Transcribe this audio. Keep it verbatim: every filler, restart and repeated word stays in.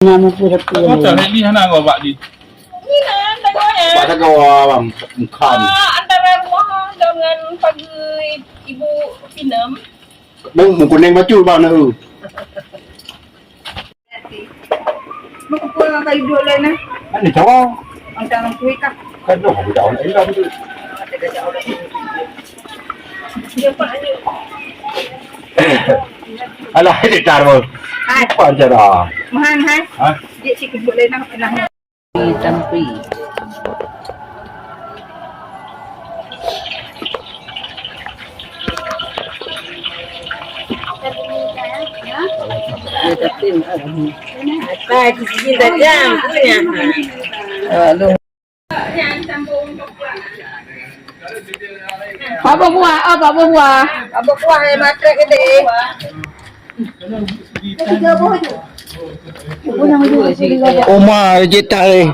Nama pura-pura. Macam ni hana kau bak di. Ni nah, tak kau ya. Bak tak kau, abang, bukan. Ah, antara rumah dengan pagar ibu Pinem. Nang mengkuning bacut bang nak. Meukeupue ngon kayu duek lé na. Kan ni cawa. Angkat ngon kueh kah? Kan noh aku dah nak hilang tu. Dia apa ni? Alah, ini tar pun. Hai. Apa cara? Mahan hai. Ha? Dia si kebut lé na pernah. Tampi. Pak buah, oh, pak buah. Pak buah yang matrek gede. Oma jita eh.